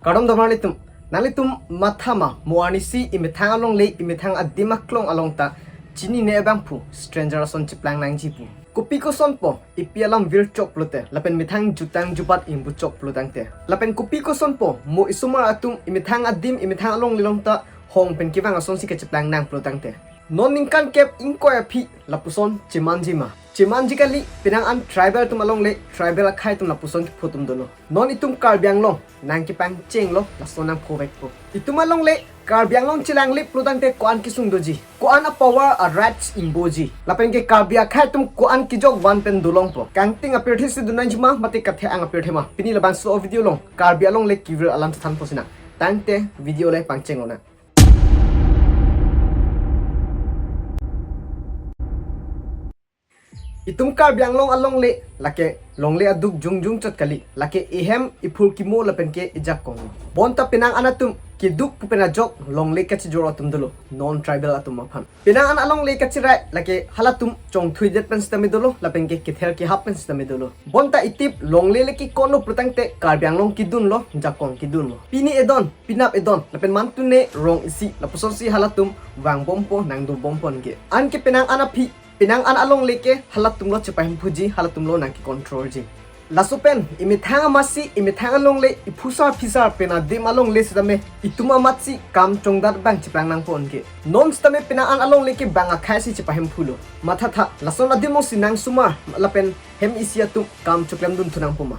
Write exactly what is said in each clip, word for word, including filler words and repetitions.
Kardom damar litum, nanglitum matha ma mo arnisi imethang alongle, imethang adim aklong along ta chinine abangphu stranger ason cheplang nangji pu. Kopi kosonpo ipi alam virchok pulote, lapen methang jutang jubat ingbuchok pulotangte, lapen kopi kosonpo mo isomar atum imethang adim, imethang alongle along ta hong pen kevang asonsi kacheplang nang pulotangte, non ningkan kep ingkoi aphi lapuson chemanji ma? Chemanji kali. Penang an tribal atum alongle, tribal akhei atum lapuson kepho atum dolo. Non itum Karbi Anglong nangkepangchenglo, laso nangphovekpo. Itum alongle Karbi Anglong chelangle pulotangte ko-an kesung doji, ko-an apower, arights ingboji, lapen ke Karbi akhei atum ko-an kejok van pen dolongpo, kangting apirthe si donangji ma mate kathek-ang apirthe ma, pini labangso video along Karbi alongle kevir alam chethanpo sinang. Tangte video le pangchenglonang. Itum Karbi Anglong alongle lake longle aduk jongjong chot kali, lake ehem, ephur kimo lapen ke ejakong. Bonta penang an atum keduk pu pen ajok longle kachijor atum dolo, non tribal atum aphan. Penang an alongle kachirai lake halatum chongthuidet pen sitame dolo, lapen ke kether kehap pen sitame dolo. Bonta itip longle le kekon lo pulotangte Karbi Anglong kedunlo, jakong kedunlo. Pini edon, penap edon, lapen mantune rong isi, lapusonsi halatum vangbompo, nangdobompo anke. Anke penang an aphi, penang an alongle ke halatumlo chepahemphuji, halatumlo nangkecontrolji. Laso pen imethang amatsi, imethang alongle, iphusar phisar pen adim alongle sitame itum amatsi kam chongdat abang cheplang nangpo anke. Non sitame penang an alongle ke bang akhei si chepahemphulo. Mathatha, lason adim ongsi nangsomar lapen hem isi atum kam choklemdun thu nangpo ma?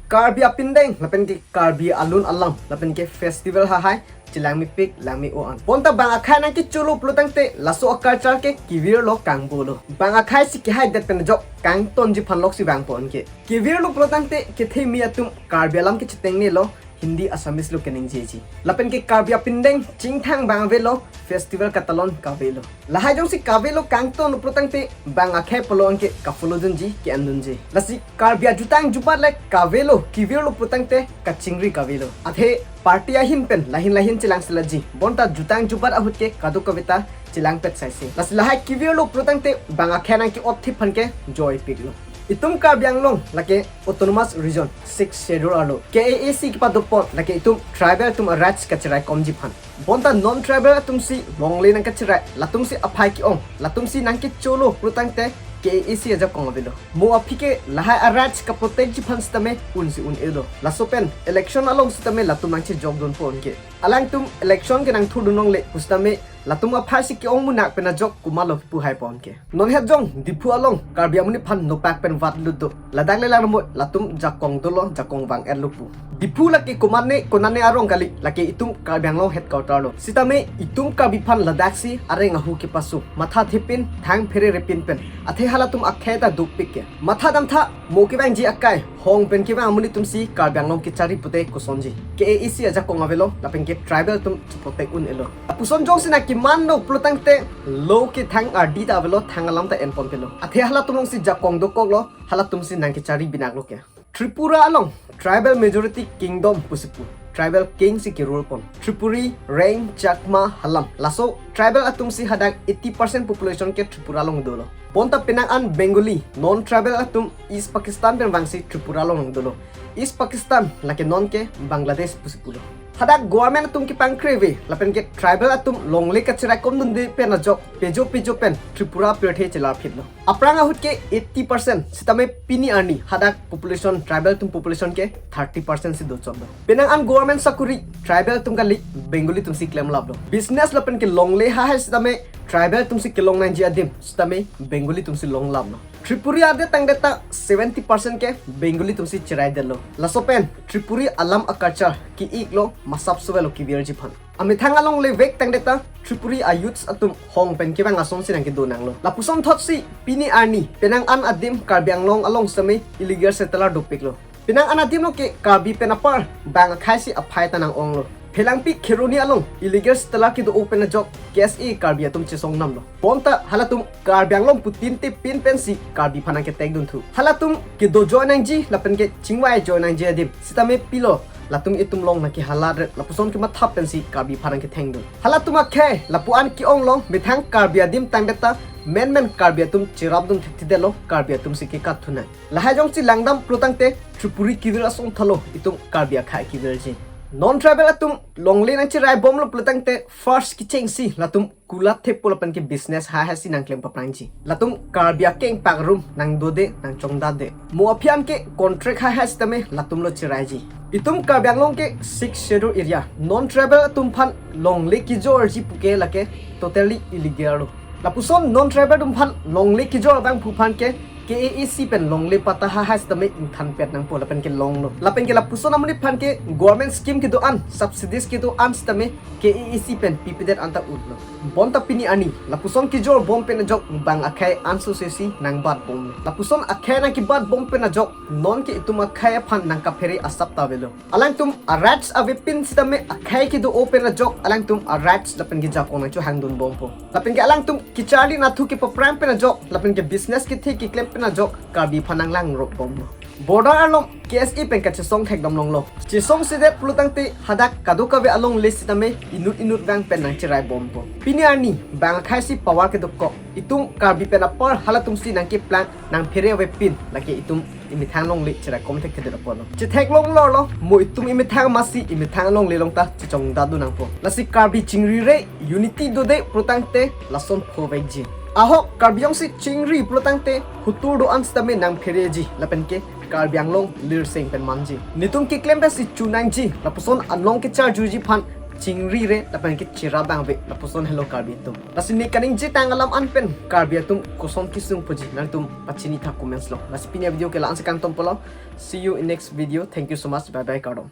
Karbi apindeng lapen ke Karbi alun alam lapen ke festival hahai chelang mepik, lang me-o an. Bonta bang akhei nangkecholo pulotangte laso aculture ke kevirlo, kangbolo. Bang akhei si kehaidet pen ajok kangtonji aphan loksi vangpo anke. Kevirlo pulotangte kethe me atum Karbi alam ke chetengnelo, Hindi, Assamese lo keningjeji. Lapen ke Karbi apindeng chingthang bang avelo, festival katalon kavelo. Lahai jongsi kavelo, kangtonlo pulotangte bang akhei pulo anke kafollow dunji, ke-en dunji. Lasi Karbi ajutang jubat le kavelo, kevirlo pulotangte kachingri kavelo. Athe party ahin pen lahin lahin chelang silaji. Bonta jutang jubat ahut ke kadokave ta chelangpet saise. Lasi lahai kevirlo pulotangte bang akhei nangke-otthip aphan ke joipiklo. Itum Karbi Anglong lake Autonomous Region, Sixth Schedule arlo K A A C kepadopon lake itum tribal atum arights kachiraikomji aphan. Bonta non tribal atumsi longle nangkachirai, latumsi aphai ke-ong, latumsi nangkecholo pulotangte K A A C ajakong avelo. Mo aphi ke lahai arights kaprotectji aphan sitame unsi un-elo. Laso pen election along sitame latum nangchejokdunpo anke. Alangtum election ke nangthurdun longle pusitame latum aphai si ke-ong munak pen ajok komatlo kipu haipo anke. Non het jong Diphu along Karbi amonit aphan nopak pen vatlut do. Ladak le lang mo latum jakong dolo, jakong vang-etlo pu. Diphu lake komatne konane arong kali, lake itum Karbi Anglong headquarter lo. Sitame itum Karbi aphan ladaksi areng ahu kepasung, matha thepin, thang phere repin pen, athe halatum akhei ta dukpik ke. Mathadamtha, mo kevangji akai, hong pen kevang amonit atumsi Karbi Anglong kechari pute kosonji? K A A C ajakong avelo, lapen ke tribal atum cheprotect un-elo. Lapuson jongsi nangkemanlo pulotangte lo ke thang ardi ta avelo, thang alam ta enponpelo. Athe halatum alongsi jakong dokoklo, halatumsi nangkechari binaklo ke. Tripura along tribal majority kingdom pusi pu, tribal king si ke-rule pon. Tripuri, Reng, Chakma, Halam, laso tribal atumsi hadak eighty percent population ke Tripura along dolo. Bonta penang an Bengali, non-tribal atum East Pakistan pen vangsi Tripura along dolo. East Pakistan lake non ke Bangladesh pusi pulo. Hadak government atum kepangkre ave lapen ke tribal atum longle kachiraikomdunde pen ajok pejo pejo pen Tripura apirthe chelarphitlo. Aphrang ahut ke eighty percent, sitame pini arni hadak population, tribal atum population ke thirty percent si dochotlo. Penang an government sakori tribal atum kali, Bengali atumsi klemlaplo. Business lapen ke longle hahai sitame tribal atumsi kelong nangji adim sitame Bengali atumsi longlaplo. Tripuri adet tangdet ta seventy percent ke Bengali atumsi chiraidetlo. Laso pen Tripuri alam a-culture ke-iklo, masap sovelo kevirji aphan. Amethang alongle vek tangdet ta Tripuri a-youths atum hong pen kevang asonsi nangkedo nanglo. Lapuson thotsi pini arni penang an adim Karbi Anglong along sitame illegal settler dopiklo. Penang an adim lo ke Karbi pen apar bang akhai si aphai ta nang-onglo. Phelangpi Kheroni along illegal settler kedo-o pen ajok K S A Karbi atum chesong namlo. Bonta halatum Karbi Anglong putinte pin pensi Karbi aphan nangketekdunthu. Halatum kedo join nangji lapen ke chingvai join nangji adim sitame pilo, latum itum along nangkehalatret, lapuson kemathap pensi Karbi aphan nangkethengdun. Halatum akhei lapu-an ke-onglo, methang Karbi adim tangdet ta menmen Karbi atum cherapdun thekthedetlo, Karbi atumsi kekat thunang. Lahai jongsi langdam pulo tangte Tripuri kevir asong thalo itum Karbi akhai kevirji. Non tribal atum longle nangcherai bomlo pulotangte first kechengsi latum kulat thepo lapen ke business haihaisi nangklem paprangji. Latum Karbi akeng pakrum nangdode nangchongdade. Mo aphi an ke contract haihai sitame latumlo cheraiji. Itum Karbi Anglong ke Sixth Schedule area, non tribal atum aphan longle kejorji puke lake totally illegal lo. Lapuson non tribal atum aphan longle kejor abangphu aphan ke K A A C pen longle patta haihai sitame ingthanpet nangpo lapen ke longlo. Lapen ke lapuson amonit aphan ke government scheme kedo-an, subsidies kedo-an sitame K A A C pen pipedet anta utlo. Bonta pini arni lapuson kejor bom pen ajok bang akhei ansosesi nangbat bomlo. Lapuson akhei nangkebat bom pen ajok non ke itum akhei aphan nangkaphere asap ta avelo. Alangtum a-rights avepin sitame akhei kedo-o pen ajok alangtum a-rights lapen ke jakong nangchohangdun bompo. Lapen ke alangtum kecharli nathu kepaprang pen ajok lapen ke business kethe keklem pen ajok Karbi aphan nanglangrok bomlo. Border along K S A pen kachesong thekdam longlo. Chesongsedet pulotangte hadak kadokave alongle sitame inut inut vang pen nangcherai bompo. Pini arni bang akheisi power kedokok. Itum Karbi pen apor halatumsi nangkeplang nangphere avepin lake itum emethang longle cherai kom thekthedet apotlo. Chethek longlorlo, mo itum emethang masi emethang longle along ta chechongdadu nangpo. Lasi Karbi chingrire, unity dode pulotangte lason phovekji. Ahok Karbi jongsi chingri pulotangte hutur do-an sitame nangphereji lapen ke Karbi Anglong lirseng pen manji. Netum keklem pensi chunangji, lapuson anlong kecharjuji aphan chingrire lapen ke chirap abang ave, lapuson helo Karbi atum. Lasi ne kaningjetang alam an pen Karbi atum koson kesung puji nangtum pachini tha comments along. Lasi pini avideo ke la-ansi kangton pulo. See you in next video. Thank you so much. Bye bye, kardom.